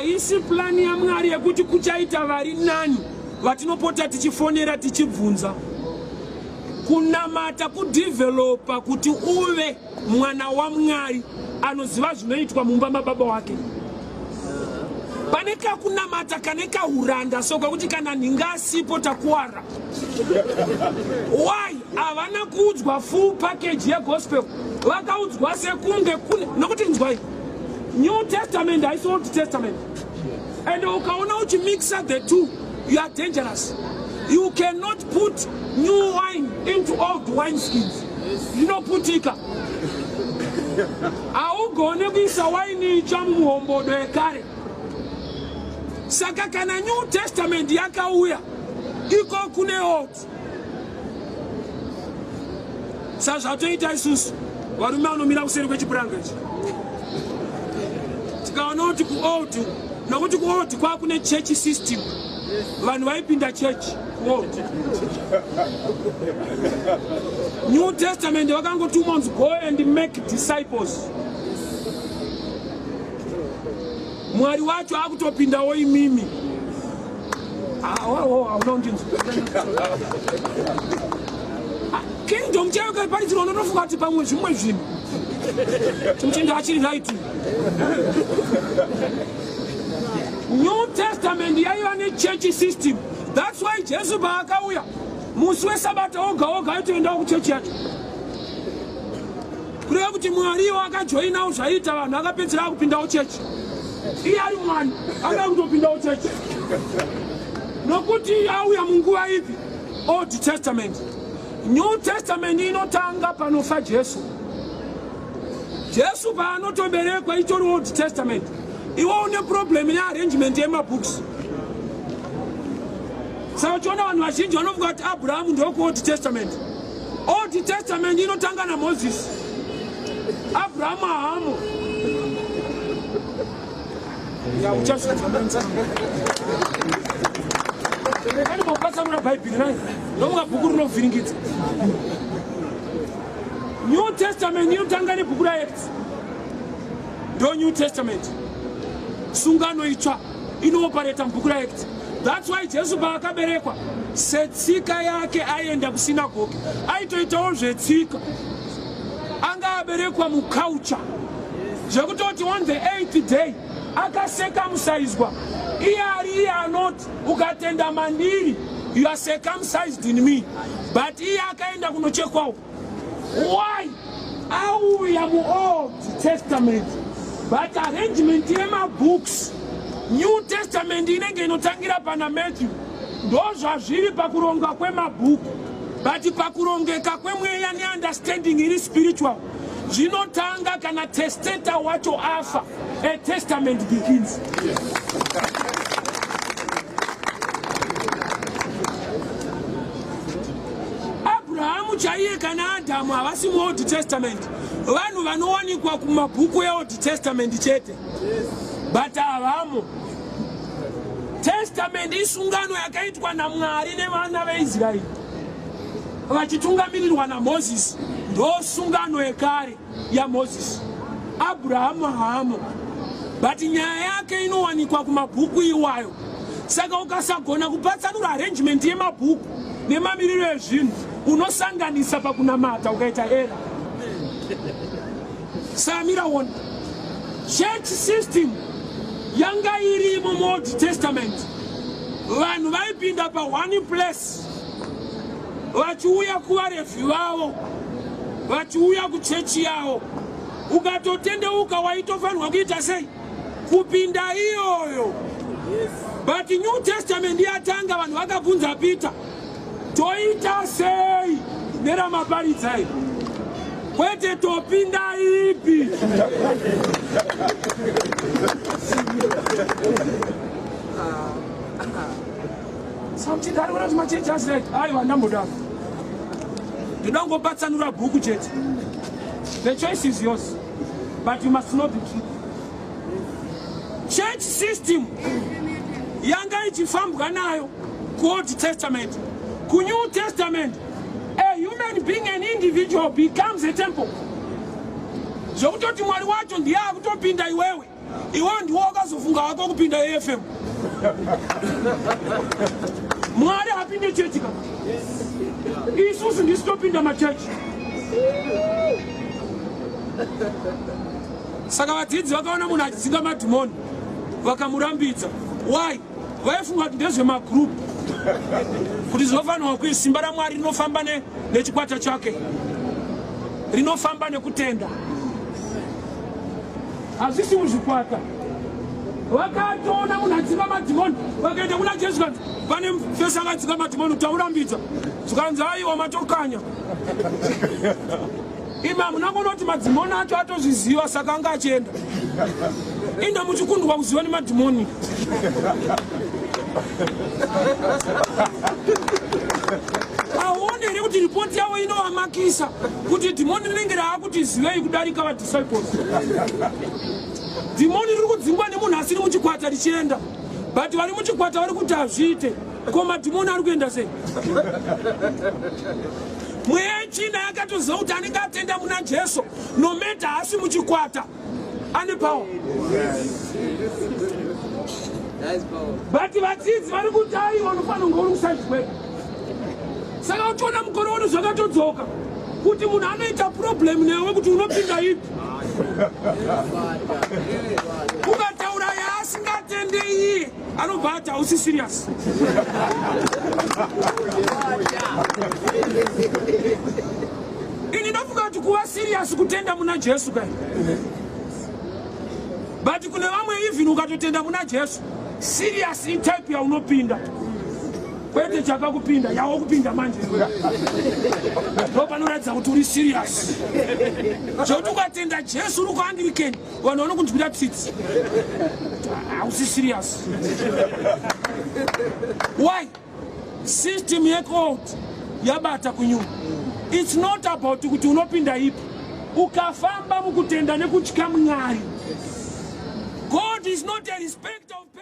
Haisi plani yaMwari yekuti kuchaita vari nani vatinopota tichifonera tichibvunza. Kunamata kudevelopa kuti uve mwana waMwari anoziva zvinoitwa mumba mababa wake. Pane kakunamata kane kahuranda so kakuti kana nhinga asipo takuwara. Why? Havana kuudzwa full package yegospel. Vakaudzwa sekunge kune nokuti inzwai. New Testament haisi Old Testament. And ukaona uchimixa the two, you are dangerous. You cannot put new wine into old wine skins. Zvinoputika. Haugone kuisa waini itsva mumuhombodo yekare. Saka kana New Testament yakauya, iko kune old. Sazvatoita isusu varume vanomira kuseri kwechipuranga ichi tikaona kuti kuold nokuti kuold kwakune church system vanhu vaipinda church kuold New Testament vakangotumwa kunzi go and make disciples. Mwari wacho akutopindawo imimi. Ah, oh, oh, hauna kundinzwa. Ah, kingdom chaiyo kaiparidzirwa unotofunga kuti pamwe zvimwe zvinhu. Chimuchendo achiri right. New Testament yaiva nechurch system. That's why Jesu paakauya musi wesabata oga oga aitoendawo kuchechi yacho. Kureva kuti Mwari iwo akajoinawo zvaiita vanhu akapedzera akupindawo chechi. Iye ari Mwari anga kutopindawo chechi. Nokuti auya munguva ipi? Old Testament. New Testament inotanga panofa Jesu. Jesu paanotoberekwa itori Old Testament. Iwe une problem nearrangement yemabooks. Saka uchiona vanhu vazhinji vanofunga kuti Abrahamu ndokuOld Testament. Old Testament inotanga naMoses. Abrahamu ahamo. Ya uchazvinzwa. Rekani mopatsanura Bhaibheri nai. Ndomuka bhuku rinovhiringidza. New Testament inotanga nebhuku raActs. Ndo New Testament. Sungano itsva inoopareta mubhuku raActs. That's why Jesu paakaberekwa setsika yake aienda kusinagoge aitoitawo zvetsika. Anga aberekwa muculture zvekutoti on the eighth day akasekamusaizwa iye ari iye anoti ukatenda mandiri you are circumcised in me but iye akaenda kunochekwawo Why? Auya muOld Testament but arrangement yemabooks New Testament inenge inotangira pana Matthew. Ndozvazviri pakuronga kwemabhuku but pakurongeka kwemweya neunderstanding iri spiritual zvinotanga kana testator wacho afa. A testament begins. Abrahamu chaiye kana Adamu havasi muOld Testament. Vanhu vanowanikwa kumabhuku eOld Testament chete. But havamo. Testament isungano yakaitwa naMwari nevana veIsraeri vachitungamirirwa naMozisi. Ndosungano yekare. yaMozisi. Abrahamu haamo, but nyaya yake inowanikwa kumabhuku iwayo. Saka ukasagona kupatsanura arrangement yemabhuku nemamiriro ezvinhu, unosanganisa pakunamata ukaita era. Samira wona church system yanga irimo muOld Testament, vanhu vaipinda pa one place vachiuya kuvarevhi vavo vachiuya kuchechi yavo ukatotendeuka waitofanirwa kuita sei kupinda iyoyo but New Testament yatanga vanhu vakabvunza Peter toita sei neramaparidza iri kwete topinda ipi Something ari kuona kuti machechi asi right. Aiwa ndambodaro. Ndoda kungopatsanura bhuku chete. The choice is yours. But you must know the truth. Church system yanga ichifambwa nayo kuOld Testament. KuNew Testament, a human being, an individual becomes a temple. Zvekutoti Mwari wacho ndiye akutopinda iwewe. Iwe ndiwo wakazofunga hako kupinda AFM. Mwari hapinde chechi ka. Isusu ndisu topinda machechi. Saka vadzidzi vakaona munhu achidzinga madhimoni vakamurambidza. Why? Vaifunga kuti ndezvemagroup kuti zvinofanirwa kui simba raMwari rinofamba nechikwata chake rinofamba nekutenda. Hazvisi muzvikwata. Vakatoona munhu adzinga madhimoni vakaenda kuna Jesu kanzi pane mfesi akadzinga madhimoni taurambidza zvikanzi aiwa matokanya imi hamuna kuona kuti madzimoni acho atozviziva saka anga achienda inda muchikundwa kuziva nemadhimoni aone here kuti ripoti yavo inovamakisa kuti dhimoni rinenge raakuti zivei kudarika vadisciples dhimoni riri kudzingwa nemunhu asiri muchikwata richienda but vari muchikwata vari kuti hazviite ko madhimoni ari kuenda sei mweya yetsvina yakatoziva kuti anenge atenda muna jesu nometa haasi muchikwata ane power but vadzidzi vari kuti aiwa unofanira kunge uri kusaidi kwedu saka uchiona mukore uno zvakatodzoka kuti munhu anoita problem newe kuti unopinda ipi ukataura yaasingatende iye anobva ati hausi serious ini ndofunga kuti kuva serious kutenda muna jesu kai but kune vamwe even ukatotenda muna jesu serious itype yaunopinda kwete chakakupinda yawokupinda manje ndo panoratidza kuti uri serious zvekuti ukatenda jesu uri kuanglican vanhu vanokunzwira tsitsi hausi serious why system yecourt yabata kunyuma its not about kuti unopinda ipi ukafamba mukutenda nekutya mwari god is not a respecter of